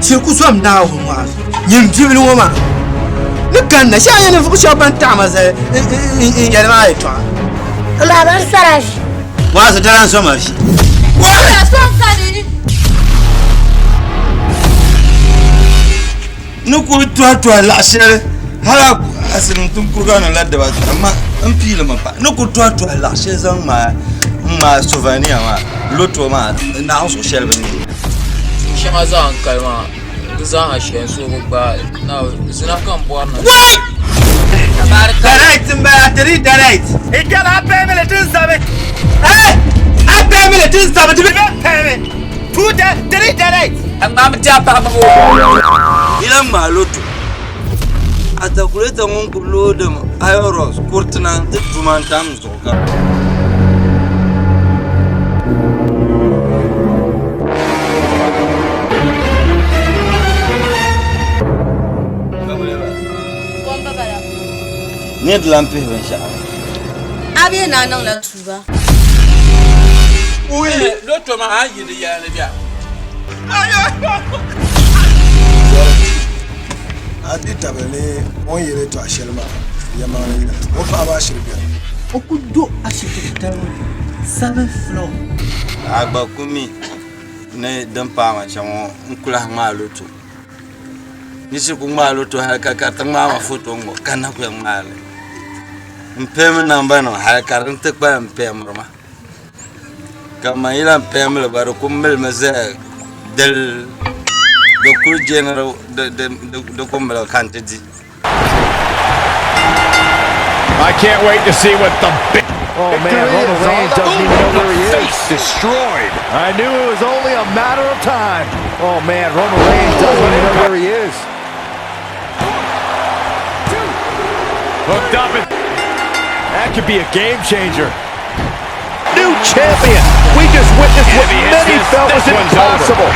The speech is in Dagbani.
Shiri ku zom Naawuni ŋɔ nyin bibili ŋɔ maa ni kanna shee a nyɛ ninvuɣ shɛba ban taɣi ma zali n-yɛli maa yɛtɔɣa. M ba bɛn sɔri a vi. Waazu dala n-sɔ ma vi. Ni kuli tɔhi tɔhi laɣ shɛli hal a silim tiŋ kuriga ni la dibata amaa n piili mi pa ni kuli tɔhi tɔhi laɣ shɛli zaŋ ŋmaai sovania maa loto maa naawuni zuɣu shɛli bi ni. Shɛŋa zaa n kali maa di zaaha shɛli n so bi gbaai na zina ka n bɔri ni Wai! Direct n bala tiri direct. Ikɛla a pɛmili ti n sabi. Eh! A pɛmili ti n sabi ti bi pɛmi. Two three direct. A ŋmaami ti a paɣa gbubi o. Yi lahi ŋmaai loto. Atakulɛta ŋun kuli loodimi iron rods kuriti na nti du ma n-tam n zuɣu ka. Ni di lan pihi binshɛɣu. A bee ni a niŋla tuuba? Loto maa a yi di yɛli ni bɛ. A di tabili ni o ni yɛli yɛtɔɣa shɛli maa yɛlimaŋli n-nyɛ li, o paɣa maa shiri beni. O ku do ashibiti titali ŋɔ ni, seventh floor. A gba ku mi ni din paai ma shɛm ŋɔ n ku lahi ŋmaai loto. N shiri ku ŋmaai loto hali ka ka ti ŋmaai ma foto ŋ-ŋɔ ka na ku yɛn ŋmaai li. M pɛɛmi nambanima hali ka di ti kpalim pɛɛmiri ma. Ka man yi lahi pɛɛmili gba di ku milimi zaya dali di kuli je ni di ku miligi ka n ti di. I can't wait to see what the big Oh man, Roman Reigns doesn't even know where he is. Destroyed. I knew it was only a matter of time. Oh man, Roman Reigns doesn't even know where he is. Hooked up. And that could be a game changer. New champion. We just witnessed what many felt was impossible.